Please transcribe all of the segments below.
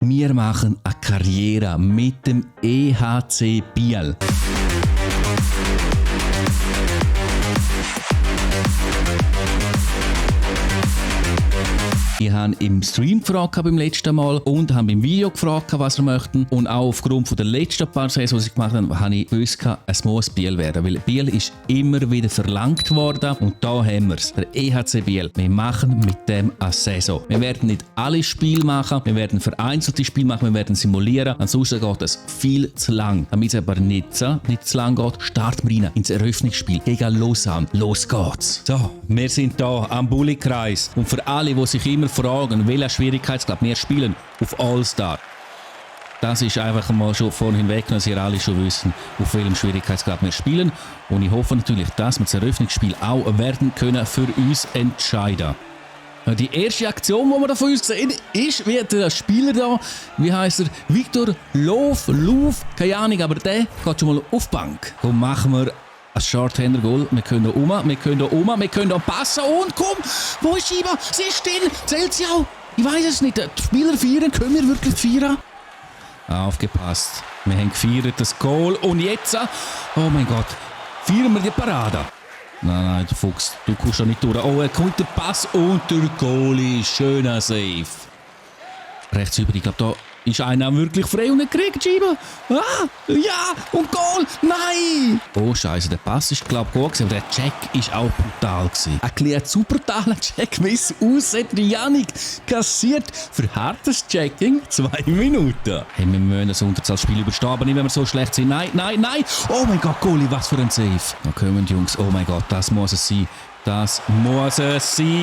Wir machen eine Karriere mit dem EHC Biel. Ich habe im Stream gefragt beim letzten Mal und habe im Video gefragt, was wir möchten. Und auch aufgrund der letzten paar Saisons, die ich gemacht habe, habe ich gewusst, es muss Biel werden. Weil Biel ist immer wieder verlangt worden. Und da haben wir es. Der EHC Biel. Wir machen mit dem eine Saison. Wir werden nicht alle Spiele machen. Wir werden vereinzelte Spiele machen. Wir werden simulieren. Ansonsten geht es viel zu lang. Damit es aber nicht zu lang geht, starten wir rein ins Eröffnungsspiel gegen Lausanne. Los geht's. So, wir sind hier am Bulli-Kreis. Und für alle, die sich immer fragen, welcher Schwierigkeitsgrad wir spielen, auf All-Star. Das ist einfach mal schon vorhin weg, dass ihr alle schon wissen, auf welchem Schwierigkeitsgrad wir spielen. Und ich hoffe natürlich, dass wir das Eröffnungsspiel auch werden können für uns entscheiden. Die erste Aktion, die wir da von uns sehen, ist, wie der Spieler da, wie heisst er, Victor Lof, keine Ahnung, aber der geht schon mal auf die Bank. Komm, machen wir ein Shorthander-Goal. Wir können wir können passen und komm, wo ist Schieber? Sie ist still, zählt sie auch? Ich weiß es nicht, die Spieler feiern, können wir wirklich feiern? Aufgepasst, wir haben gefeiert, das Goal und jetzt, oh mein Gott, feiern wir die Parade. Nein, du Fuchs, du kommst da nicht durch. Oh, er kommt der Pass und der Goalie, schöner Save. Rechts über, ich glaube, da ist einer wirklich frei und er kriegt Schieber. Ah, ja, und Goal, nein! Oh Scheiße, der Pass ist glaube ich gut gewesen, aber der Check ist auch brutal gewesen. Ein kleiner zu brutaler Check, wie es aussieht. Yannick kassiert für hartes Checking 2 Minuten. Hey, wir müssen das Unterzahlspiel überstehen, aber nicht, wenn wir so schlecht sind. Nein! Oh mein Gott, Goalie, was für ein Save. Da kommen die Jungs, oh mein Gott, das muss es sein.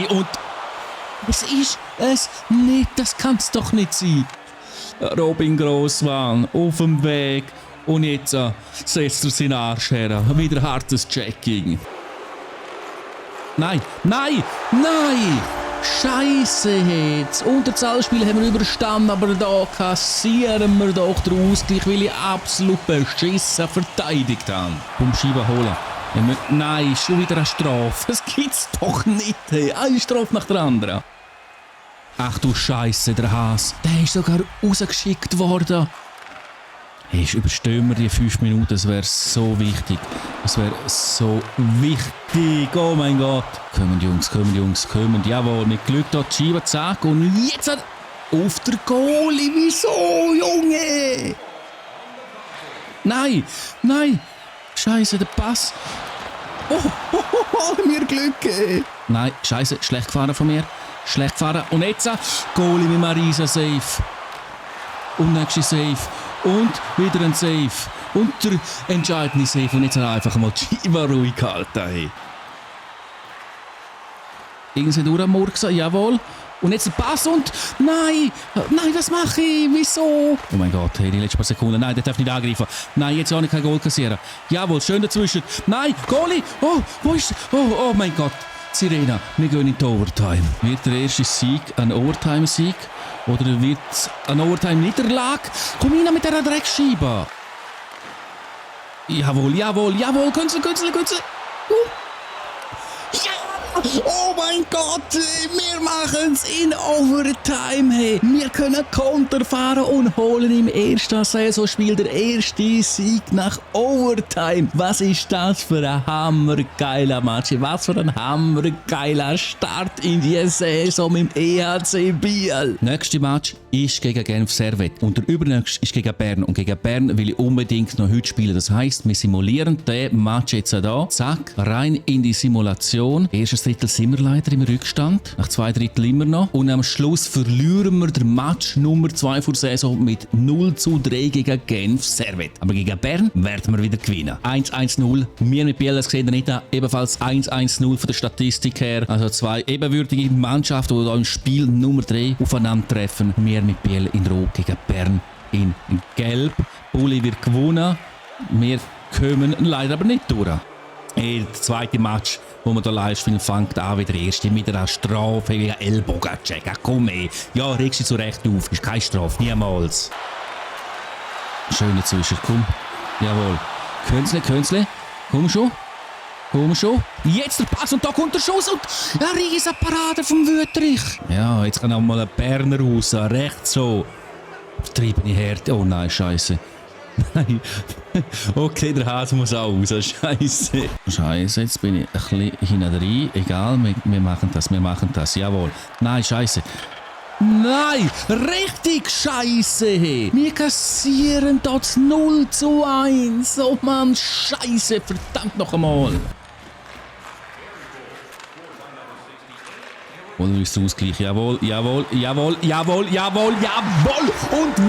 Und es ist es nicht, das kann es doch nicht sein. Robin Grossmann auf dem Weg und jetzt setzt er seinen Arsch her. Wieder hartes Checking. Nein! Scheiße jetzt! Unterzahlspiel haben wir überstanden, aber da kassieren wir doch den Ausgleich, weil ich absolut beschissen verteidigt habe. Um Schieber holen. Nein, schon wieder eine Strafe. Das gibt's doch nicht. Hey. Eine Strafe nach der anderen. Ach du Scheiße, der Haas. Der ist sogar rausgeschickt worden. Hey, überstehen wir die 5 Minuten, das wäre so wichtig. Oh mein Gott. Kommen Jungs. Jawohl, mit Glück da die Scheibe, zack. Und jetzt auf der Goalie. Wieso, Junge? Nein. Scheiße, der Pass. Oh, mir Glück. Nein, Scheiße, schlecht gefahren von mir. Und jetzt Goalie mit Marisa Save. Und nächste Save. Und wieder ein Save. Und der entscheidende Save. Und jetzt einfach mal die Scheibe ruhig gehalten. Hey. Irgendwie durchmurksen, jawohl. Und jetzt der Pass und nein, was mache ich? Wieso? Oh mein Gott, hey, die letzten paar Sekunden. Nein, der darf nicht angreifen. Nein, jetzt auch nicht kein Goal kassieren. Jawohl, schön dazwischen. Nein, Goalie. Oh, wo ist... Oh mein Gott. Sirena, wir gehen in die Overtime. Wird der erste Sieg ein Overtime-Sieg? Oder wird es eine Overtime-Niederlage? Komm rein mit dieser Dreckscheibe. Jawohl. Künstler. Ja! Oh mein Gott, wir machen es in Overtime. Hey. Wir können Konter fahren und holen im ersten Saisonspiel der erste Sieg nach Overtime. Was ist das für ein hammergeiler Match? Was für ein hammergeiler Start in die Saison mit dem EHC Biel. Nächster Match ist gegen Genf Servette und der übernächste ist gegen Bern. Und gegen Bern will ich unbedingt noch heute spielen. Das heisst, wir simulieren den Match jetzt hier. Zack, rein in die Simulation. Erstes Drittel sind wir leider im Rückstand. Nach 2 Drittel immer noch. Und am Schluss verlieren wir den Match Nummer 2 vor der Saison mit 0:3 gegen Genf Servette. Aber gegen Bern werden wir wieder gewinnen. 1-1-0. Wir mit Biel, das sehen nicht, ebenfalls 1-1-0 von der Statistik her. Also 2 ebenwürdige Mannschaften, die hier im Spiel Nummer 3 aufeinandertreffen. Wir mit Biel in Rot gegen Bern in Gelb. Bulli wird gewonnen. Wir kommen leider aber nicht durch. Der zweite Match, wo man da live spielen, fängt an wie der erste mit einer Strafe, wie ein Ellbogencheck. Komm ey. Ja, regst dich zurecht auf. Ist keine Strafe, niemals. Schön dazwischen, komm. Jawohl. Künzle. Komm schon. Jetzt der Pass und da kommt der Schuss und eine riesen Parade vom Wüterich. Ja, jetzt kann auch mal ein Berner raus. Rechts so. übertriebene Härte. Oh nein, Scheiße. Nein. Okay, der Hase muss auch raus. Scheiße. Scheiße, jetzt bin ich ein bisschen hinten drin. Egal, wir machen das. Jawohl. Nein, Scheiße. Nein, richtig Scheiße. Wir kassieren dort 0:1. Oh Mann, Scheiße, verdammt noch einmal. Holen wir uns den Ausgleich. Jawohl. Und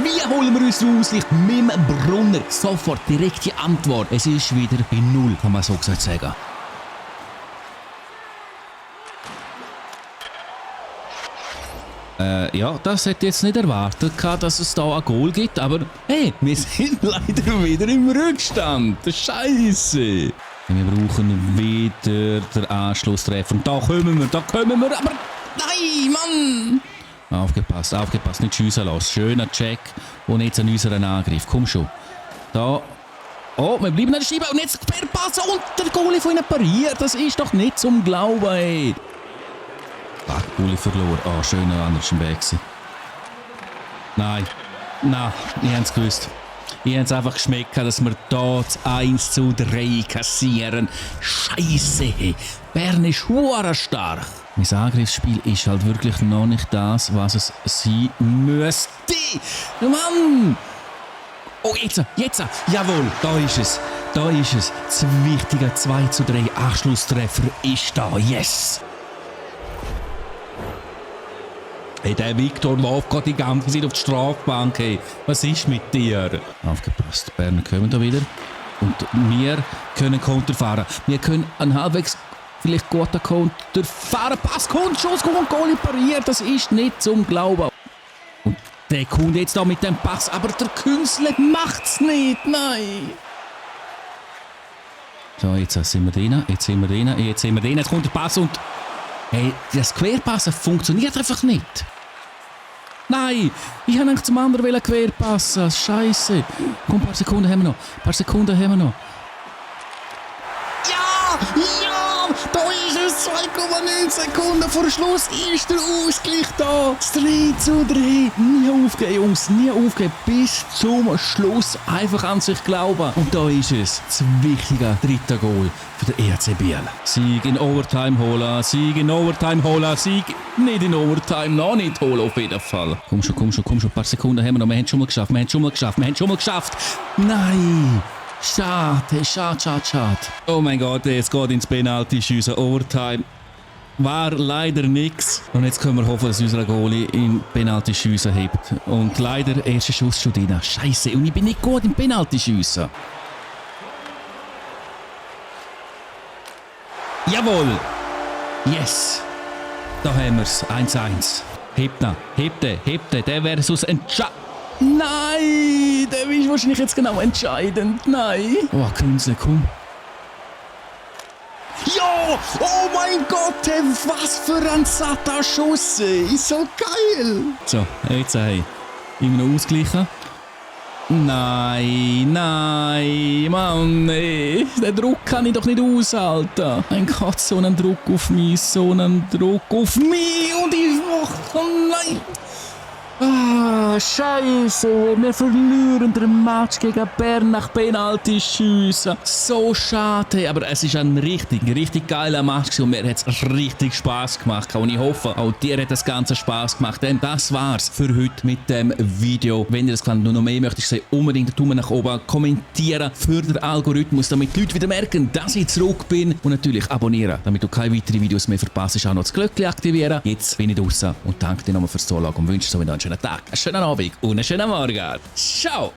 wie holen wir uns den Ausgleich? Mit dem Brunner. Sofort, direkte Antwort. Es ist wieder bei 0, kann man so gesagt sagen. Ja, das hätte ich jetzt nicht erwartet, dass es da ein Goal gibt, aber hey, wir sind leider wieder im Rückstand. Scheiße. Wir brauchen wieder den Anschlusstreffer. Und da kommen wir, aber nein, Mann! Aufgepasst, nicht schiessen lassen. Schöner Check und jetzt an unseren Angriff. Komm schon. Da. Oh, wir bleiben an der Scheibe und jetzt Querpass und der Goalie von ihnen pariert. Das ist doch nicht zum Glauben, ey. Ah, Goalie verloren. Ah, schöner anderes im Weg. Nein, ich hab's gewusst. Ich hab's einfach geschmeckt, dass wir hier 1:3 kassieren. Scheiße, Bern ist hure stark. Mein Angriffsspiel ist halt wirklich noch nicht das, was es sein müsste. Mann! Oh, jetzt! Jawohl, da ist es. Das wichtige 2:3 Anschlusstreffer ist da. Yes! Hey, der Viktor läuft gerade die ganze Zeit auf die Strafbank. Hey, was ist mit dir? Aufgepasst, die Berner kommen da wieder. Und wir können Konter fahren. Wir können einen halbwegs vielleicht guten Konter fahren. Pass, kommt, Schuss, kommt, Goalie pariert. Das ist nicht zum Glauben. Und der kommt jetzt da mit dem Pass. Aber der Künstler macht's nicht. Nein. So, jetzt sind wir drin. Jetzt kommt der Pass und... Hey, das Querpassen funktioniert einfach nicht. Nein, ich wollte eigentlich zum anderen querpassen. Scheiße. Komm, ein paar Sekunden haben wir noch. Ja, da ist es. 2,9 Sekunden vor Schluss ist der Ausgleich da. 3:3. Nie aufgeben, Jungs, nie aufgeben. Bis zum Schluss einfach an sich glauben. Und da ist es. Das wichtige 3. Goal für den EHC Biel. Sieg in Overtime holen, Sieg nicht in Overtime, noch nicht holen auf jeden Fall. Komm schon, ein paar Sekunden haben wir noch. Wir haben es schon mal geschafft. Nein! Schade. Oh mein Gott, jetzt geht ins Penalty-Schiessen. Overtime war leider nix. Und jetzt können wir hoffen, dass unser Goalie in Penalty-Schiessen hebt. Und leider, erster Schuss schon drin. Scheiße, und ich bin nicht gut im Penalty-Schiessen. Jawohl! Yes! Da haben wir es. 1:1. Hebt der wäre sonst entscheidend. Nein! Der ist wahrscheinlich jetzt genau entscheidend. Nein! Oh, Künstler, komm. Ja! Oh mein Gott, hey, was für ein satter Schuss! Ist so geil! So, jetzt immer noch ausgleichen. Nein, Mann, nee. Den Druck kann ich doch nicht aushalten. Mein Gott, so einen Druck auf mich und ich mache... Nein! Ah, Scheiße, wir verlieren den Match gegen Bern nach Penalty-Schiessen. So schade, aber es ist ein richtig geiler Match und mir hat es richtig Spass gemacht. Und ich hoffe, auch dir hat das Ganze Spass gemacht. Denn das war's für heute mit dem Video. Wenn dir das gefällt und noch mehr möchtest, sehen, unbedingt den Daumen nach oben, kommentieren für den Algorithmus, damit die Leute wieder merken, dass ich zurück bin. Und natürlich abonnieren, damit du keine weiteren Videos mehr verpasst. Auch noch das Glöckchen aktivieren. Jetzt bin ich draußen und danke dir nochmal fürs Zuschauen und wünsche dir einen schönen Tag, einen schönen Abend und einen schönen Morgen. Ciao!